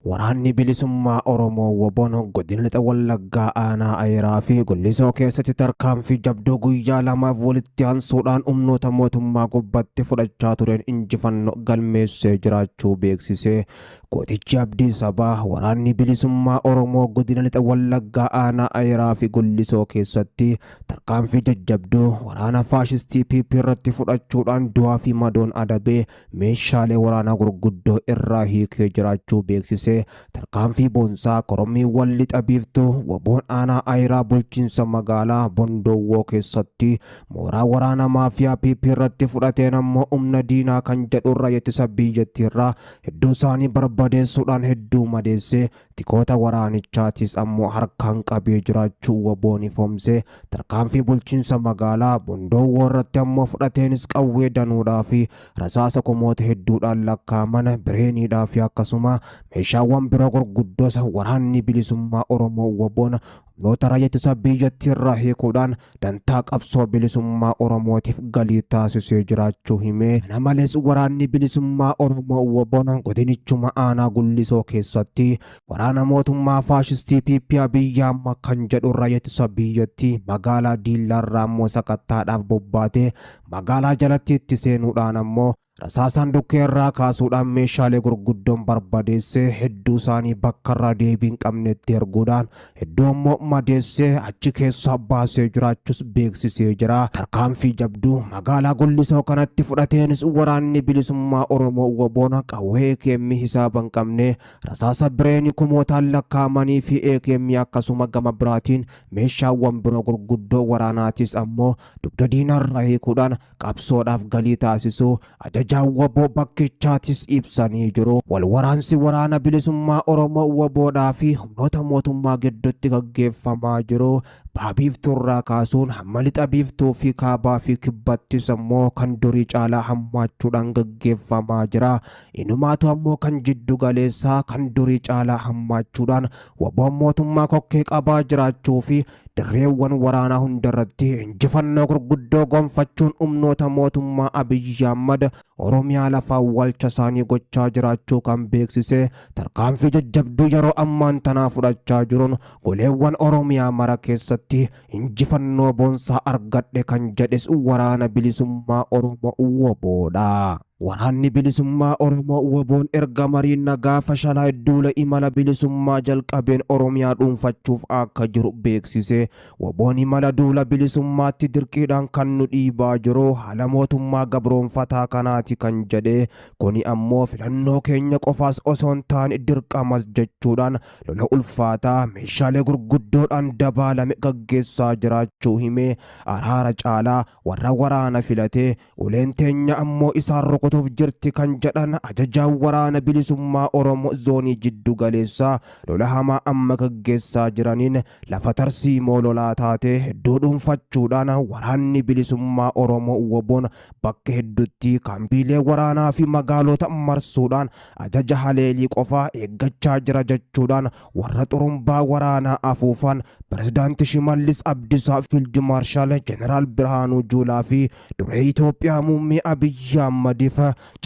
Waraanni Bilisummaa Oromoo WBOn Godina Lixa Wallaggaa Aanaa Ayiraa fi Gullisoo keessatti tarkaanfii jabduu guyyaa lamaaf walitti aansuudhaan humnoota mootummaa gubbatti fudhachaa tureen injifannoo galmeessee jiraachuu beeksise. Gootichi Abdii Sabaa Waraanni Bilisummaa Oromoo Godina Lixa Wallaggaa Aanaa Ayiraa fi Gullisoo keessatti tarkaanfii jajjabduu waraana faashistii PP irratti fudhachuudhaan du'aa fi madoon adabee meeshaalee waraanaa gurguddoo irraa hiikee jiraachuu beeksise. Tarkaanfii boonsaa korommiiwwan lixa biiftuu WBOn aanaa Ayiraa bulchiinsa magaalaa Bondoowwoo keessatti mooraa waraana maafiyaa PP irratti fudhateen ammoo humna diinaa kan jedhu raayyaa ittisa biyyattiirraa hedduu isaanii barbadeessuudhaan hedduu madeesse. Tikoota waraanichaatis ammoo harkaan qabee jiraachuu WBOn ifoomse. Tarkaanfii bulchiinsa magaalaa Bondoowwoo irratti ammoo fudhateenis qawwee danuudhaa fi rasaasa kumoota hedduudhaan lakkaa'aman bireeniidhaa fi akkasuma meeshaawwan biroo gurguddoos waraanni bilisummaa Oromoo WBOn humnoota raayyaa ittisa biyyattii irraa hiikuudhaan dantaa qabsoo bilisummaa Oromootiif galii taasisee jiraachuu hime. Kana malees waraanni bilisummaa Oromoo WBOn godinichuma aanaa Gullisoo keessatti waraana mootummaa faashistii PP Abiyyi Ahmad kan jedhu raayyaa ittisa biyyattii magaalaa Diillaarraa ammoo sakattaadhaaf bobbaatee magaalaa jalatti itti seenuudhaan ammoo rasaasaan dhukkee irraa kaasuudhaan meeshaalee gurguddoon barbadeessee hedduu isaanii bakka irraa deebii hin qabnetti erguudhaan hedduu ammoo madeessee achi keessaa baasee jiraachuus beeksisee jira. Tarkaanfii jabduu magaalaa Gullisoo kanatti fudhateenis waraanni bilisummaa Oromoo WBOn qawwee AKM hisaaba hin qabne rasaasa bireenii kumootaan lakkaa'amanii fi AKM akkasuma gama biraatiin meeshaawwan biroo gurguddoo waraanaatis ammoo dugda diinarraa hiikuudhaan qabsoodhaaf galii taasisuu ajajaan WBO bakkichaatis ibsanii jiru. Wal waraansi waraana bilisummaa Oromoo WBOdhaa fi humnoota mootummaa gidduutti gaggeeffamaa jiru baha biiftuurraa kaasuun hamma lixa biiftuu fi kaabaa fi kibbattis ammoo kan durii caalaa hammaachuudhaan gaggeeffamaa jira. Inumaatu ammoo kan jiddu galeessaa kan durii caalaa hammaachuudhaan WBOn mootummaa kokkee qabaa jiraachuu fi dirreewwan waraanaa hundarratti injifannoo gurguddoo gonfachuun humnoota mootummaa Abiyyi Ahmad Oromiyaa lafa awwaalcha isaanii gochaa jiraachuu kan beeksise tarkaanfii jajjabduu yeroo ammaan tanaa fudhachaa jiruun goleewwan Oromiyaa mara keessatti injifannoo boonsaa argadhe kan jedhes waraana bilisummaa Oromoo WBOdha. Waraanni bilisummaa Oromoo WBOn erga mariin nagaa fashalaa duula imala bilisummaa jalqabeen Oromiyaa dhuunfachuuf akka jiru beeksise. WBOn imala duula bilisummaatti dirqiidhaan kan nu dhiibaa jiru haala mootummaa gabroonfataa kanaati kan jedhe kuni ammoo filannoo keenya qofaas osoo hin taane dirqamas jechuudhaan lola ulfaataa meeshaalee gurguddoodhaan dabaalame gaggeessaa jiraachuu hime. Araara caalaa warra waraana filatee uleen teenya ammoo isaan rukutuuf jirti kan jedhan ajajaan waraana bilisummaa Oromoo zoonii jiddu galeessaa lola hamaa amma gaggeessaa jiraniin lafa tarsiimoo lolaa taate hedduu dhuunfachuudhaan waraanni bilisummaa Oromoo WBOn bakka hedduutti kaampiilee waraanaa fi magaalota marsuudhaan ajaja haleelii qofaa eeggachaa jira jechuudhaan warra xurumbaa waraanaa afuufan Pirezidaanti Shimallis Abdiisaa, Fiild Maarshaal Jeneraal Birhaanuu Juulaa fi duree Itoophiyaa muummee Abiyyi Ahmadiif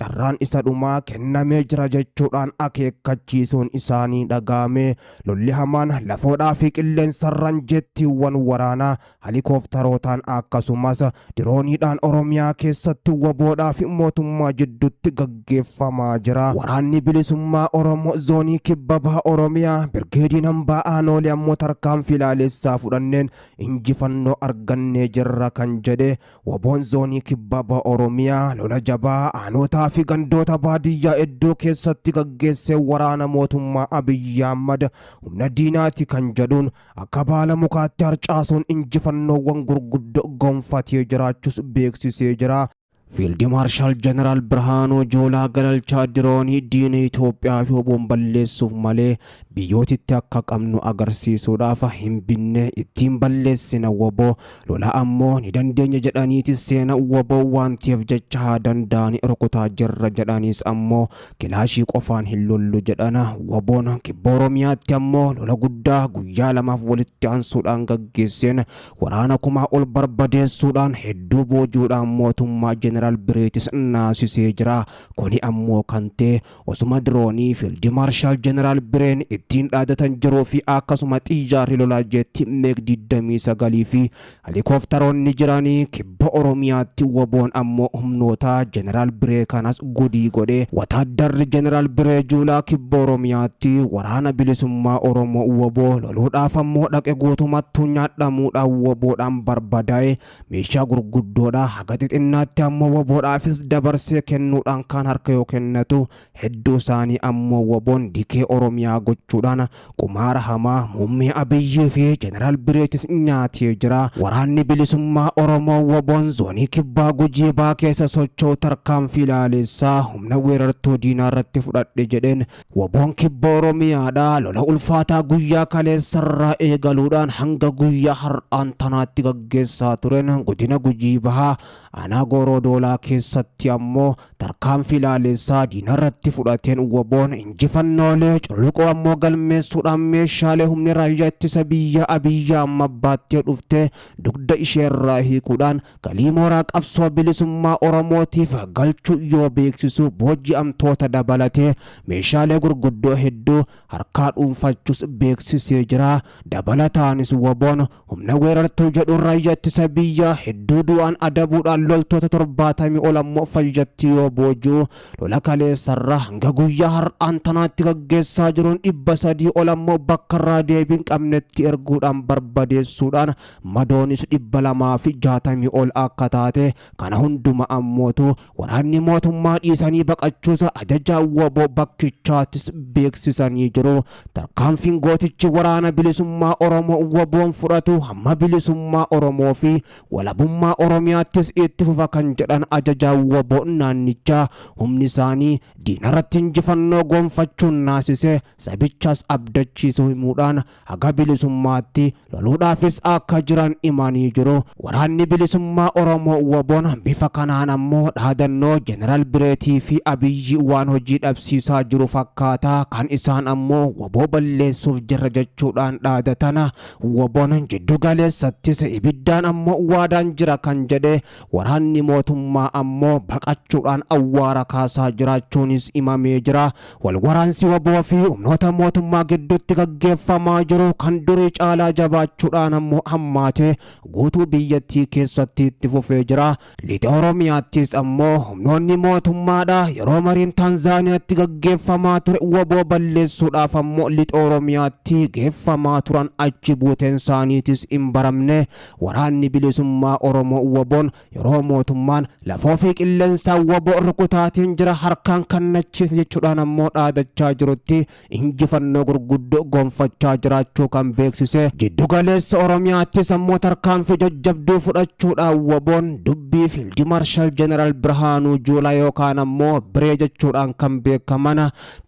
carraan isa dhumaa kennamee jira jechuudhaan akeekkachiisuun isaanii dhaga'ame. Lolli hamaan lafoodhaa fi qilleensarraan jettiiwwan waraanaa halikooftarootaan akkasumas dirooniidhaan Oromiyaa keessatti WBOdhaa fi mootummaa jidduutti gaggeeffamaa jira. Waraanni bilisummaa Oromoo zoonii kibba baha Oromiyaa birgeediin hambaa Aanoolee ammoo tarkaanfii ilaalessaa fudhanneen injifannoo argannee jirra kan jedhe WBOn zoonii kibba baha Oromiyaa lola jabaa aanotaa fi gandoota baadiyyaa hedduu keessatti gaggeessee waraana mootummaa Abiyyi Ahmad humna diinaati kan jedhuun akka baala mukaatti harcaasuun injifannoowwan gurguddoo gonfatee jiraachuus beeksisee jira. Fiildi Maarshaal Jeneraal Birhaanuu Juulaa galalchaa diroonii diina Itoophiyaa fi WBOn balleessuuf malee Biyyootitti akka qabnu agarsiisuudhaaf hin binne ittiin balleessina WBO lola ammoo ni dandeenya jedhaniiti seena WBO waan ta'eef jecha haa danda'ani rukutaa jirra jedhaniis ammoo kilaashii qofaan hin lollu jedhana. WBOn kibba Oromiyaatti ammoo lola guddaa guyyaa lamaaf walitti aansuudhaan gaggeesseen waraana kumaa ol barbadeessuudhaan hedduu boojuudhaan mootummaa Jeneraal Bireetis naasisee jira. Kuni ammoo kan ta'e osuma diroonii Fiildi Maarshaal Jeneraal Bireen ittiin dhaadatan jiruu fi akkasuma xiyyaarri lolaa jeetti Meeg 29 fi helikooftaroonni jiranii. Kibba Oromiyaatti WBOn ammoo humnoota Jeneraal Biree kanas gudii godhe. Wataaddarri Jeneraal Biree Juulaa kibba Oromiyaatti waraana bilisummaa Oromoo WBO loluudhaaf ammoo dhaqe guutumattuu nyaadhamuudhaan WBOdhaan barbadaa'e. Meeshaa gurguddoodha haga xixinnaatti ammoo WBOdhaafis dabarsee kennuudhaan kaan harka yoo kennatu, hedduu isaanii ammoo WBOn dikee Oromiyaa gochuudhaan qumaara hamaa muummee Abiyyii fi Jeneraal Bireetis nyaatee jira. Waraanni bilisummaa Oromoo WBOn zoonii kibbaa Gujii Bahaa keessa socho'u tarkaanfii ilaaleessaa humna weerartuu diinaa irratti fudhadhe jedheen WBOn kibba Oromiyaadha lola ulfaataa guyyaa kaleessarraa eegaluudhaan hanga guyyaa har'aan tanaatti gaggeessaa tureen godina Gujii Bahaa aanaa Gooroo Doolaa keessatti ammoo tarkaanfii ilaaleessaa diinarratti fudhateen WBOn injifannoolee cululuqoo ammoo galmeessuudhaan meeshaalee humni raayyaa ittisa biyya Abiyyi amma baattee dhuftee dugda isheerraa hiikuudhaan galii mooraa qabsoo bilisummaa Oromootiif galchuu yoo beeksisu, booji'amtoota dabalatee meeshaalee gurguddoo hedduu harkaa dhuunfachuus beeksisee jira. Dabalataanis WBOn humna weerartuu jedhuun raayyaa ittisa biyyaa hedduu du'aan adabuudhaan loltoota 70 ol ammoo fayyatti yoo booji'u, lola kaleessarraa hanga guyyaa har'aan tanaatti gaggeessaa jiruun 300 ol ammoo bakka irraa deebiin qabnetti erguudhaan barbadeessuudhaan madoonis 260 ol akka taate, kana hunduma ammootu waraanni mootummaa dhiisanii baqachuusa ajajaa WBO bakkichaattis beeksisanii jiru. Tarkaanfiin gootichi waraana bilisummaa Oromoo WBOn fudhatu hamma bilisummaa Oromoo fi walabummaa Oromiyaattis itti fufa kan jedhan ajajaa WBO naannichaa, humni isaanii diinarratti injifannoo gonfachuun naasise sabichas abdachiisuu himuudhaan haga bilisummaatti loluudhaafis akka jiran himanii jiru. Waraanni bilisummaa Oromoo WBOn bifa kanaan ammoo dhaadannoo Jeneraal Bireetii fi Abiyyi waan hojii dhabsiisaa jiru fakkaata. Kan isaan ammoo WBO balleessuuf jirra jechuudhaan dhaadatana. WBOn jiddu galeessattis ibiddaan ammoo waadaan jira kan jedhe waraanni mootummaa ammoo baqachuudhaan awwaara kaasaa jiraachuunis himamee jira. Wal waraansi WBO fi humnoota mootummaa gidduutti gaggeeffamaa jiru kan durii caalaa jabaachuudhaan ammoo hammaatee guutuu biyyattii keessatti itti fufee jira. Lixa Oromiyaattis ammoo humnoonni mootummaadha yeroo mariin Taanzaaniyaatti gaggeeffamaa ture WBO balleessuudhaaf ammoo lixa Oromiyaatti geeffamaa turan achi buuteen isaaniitis hin baramne. Waraanni bilisummaa Oromoo WBOn yeroo mootummaan lafoo fi qilleensaa WBO rukutaatiin jira harkaan kannachiisa jechuudhaan ammoo dhaadachaa jirutti injifannoo gurguddoo gonfachaa jiraachuu kan beeksise. Jiddu galeessa Oromiyaattis ammoo tarkaanfii jajjabduu fudhachuudhaan WBOn dubbii Fiildi Maarshaal Jeneraal Birhaanuu Juulaa yookaan ammoo Biree jechuudhaan kan beekaman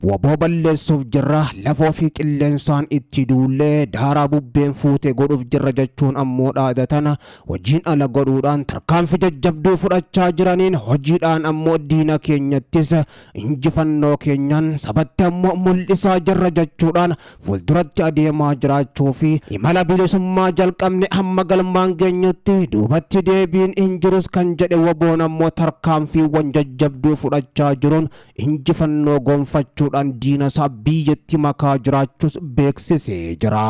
WBO balleessuuf jirra, lafoo fi qilleensaan itti duullee daaraa bubbeen fuute godhuuf jirra jechuun ammoo dhaadatan hojiin ala godhuudhaan tarkaanfii jajjabduu fudhachaa jiraniin hojiidhaan ammoo diina keenyattis injifannoo keenyaan sabatti ammoo mul'isaa jirra jechuudhaan fuulduratti adeemaa jiraachuu fi imala bilisummaa jalqabne hamma galmaan geenyutti duubatti deebiin hin jirus kan jedhe WBOn ammoo tarkaanfiiwwan jajjabduu fudhachaa jiruun injifannoo gonfachuudhaan diina isaa biyyatti makaa jiraachuus beeksisee jira.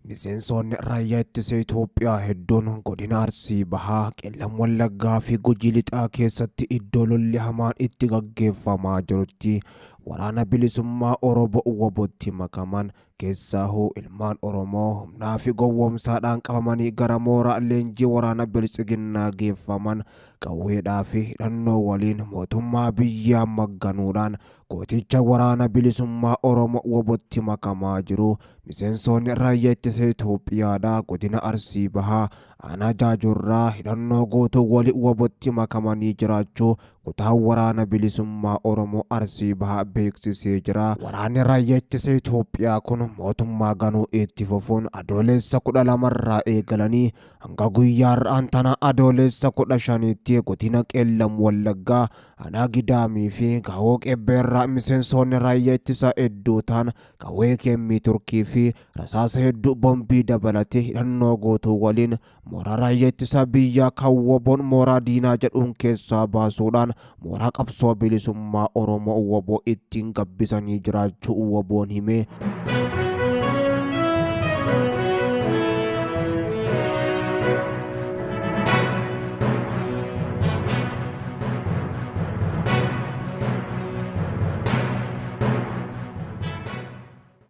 Miseensonni raayyaa ittisa Itoophiyaa hedduun godina Arsii Bahaa, Qellam Wallaggaa fi Gujii Lixaa keessatti iddoo lolli hamaan itti gaggeeffamaa jirutti waraana bilisummaa Oromoo WBOtti makaman. Keessaahuu ilmaan Oromoo humnaa fi gowwoomsaadhaan qabamanii gara mooraa leenjii waraana biltsiginnaa geeffaman qawweedhaa fi hidhannoo waliin mootummaa biyyaa magganuudhaan gooticha waraana bilisummaa Oromoo WBOtti makamaa jiru. Miseensonni raayyaa ittisa Itoophiyaadha godina Arsii Bahaa Aanaa Jaajuurraa hidhannoo guutuu wali WBOtti makamanii jiraachuu kutaan waraana bilisummaa Oromoo Arsii Bahaa beeksisee jira. Waraanni raayyaa ittisa Itoophiyaa kun mootummaa ganuu itti fufuun Adoolessa 12 irraa eegalanii hanga guyyaa har'aan tana Adoolessa 15tti godina Qeellam Wallaggaa aanaa Gidaamii fi Gaawoo Qeebbeerraa miseensoonni raayyaa ittisaa hedduu ta'an qawwee keemmii Turkii fi rasaasa hedduu bombii dabalatee hidhannoo guutuu waliin mooraa raayyaa ittisa biyyaa kan WBOn mooraa diinaa jedhuun keessaa baasuudhaan mooraa qabsoo bilisummaa Oromoo wbo ittiin gabbisanii jiraachuu WBOn hime.